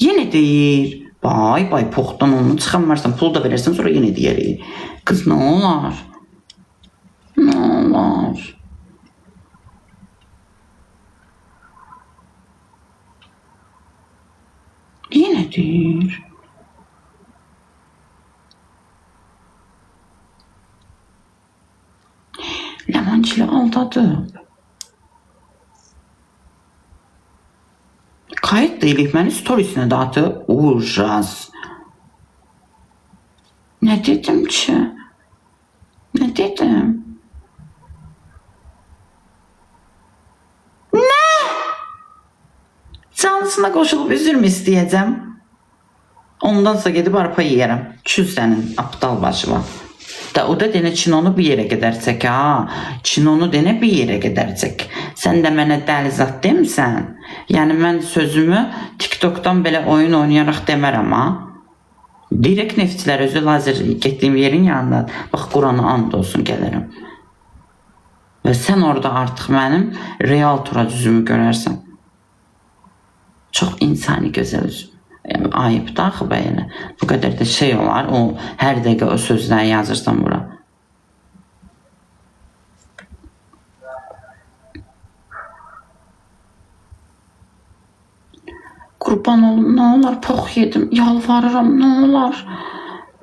Yenə deyir. Bay bay poxdan onu çıxanmarsan, pul da verərsən sonra yenə deyər. Qız nə olar? Nə olar? Yenə deyir. Ləmançili aldadıb. Kayıt da eləyib məni storiesinə də atıb. Ujaz. Nə dedim ki? Nə dedim? Nə? Canlısına qoşulub üzr mü istəyəcəm? Ondansa gedib arpa yeyərəm. Küs sənin aptal başıma. Da o da denə Çinonu bir yerə qədər çək ha. Çinonu denə bir yerə qədər çək. Sən də mənə dəli zat demisən. Yəni mən sözümü TikTokdan belə oyun oynayaraq demərəm ha. Direkt neftçilər özü lazer getdiyim yerin yanında. Bax Qurana and olsun gələrəm. Və sən orada artıq mənim real Turac üzümü görərsən. Çox insani gözəl üzüm. Yəni, ayıp da axı belə. Bu qədər də şey olar. O hər dəqiqə o sözləri yazırsan bura. Qurban olum, nə olar pox yedim. Yalvarıram, nə olar.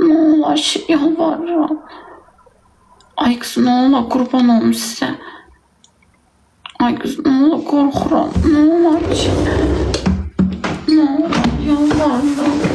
Nə olar, yalvarıram. Ay qız, nə olar, qurban olum sizə. Ay qız, nə olar, qorxuram. Nə olar ki? Nə olar, yalvarıram.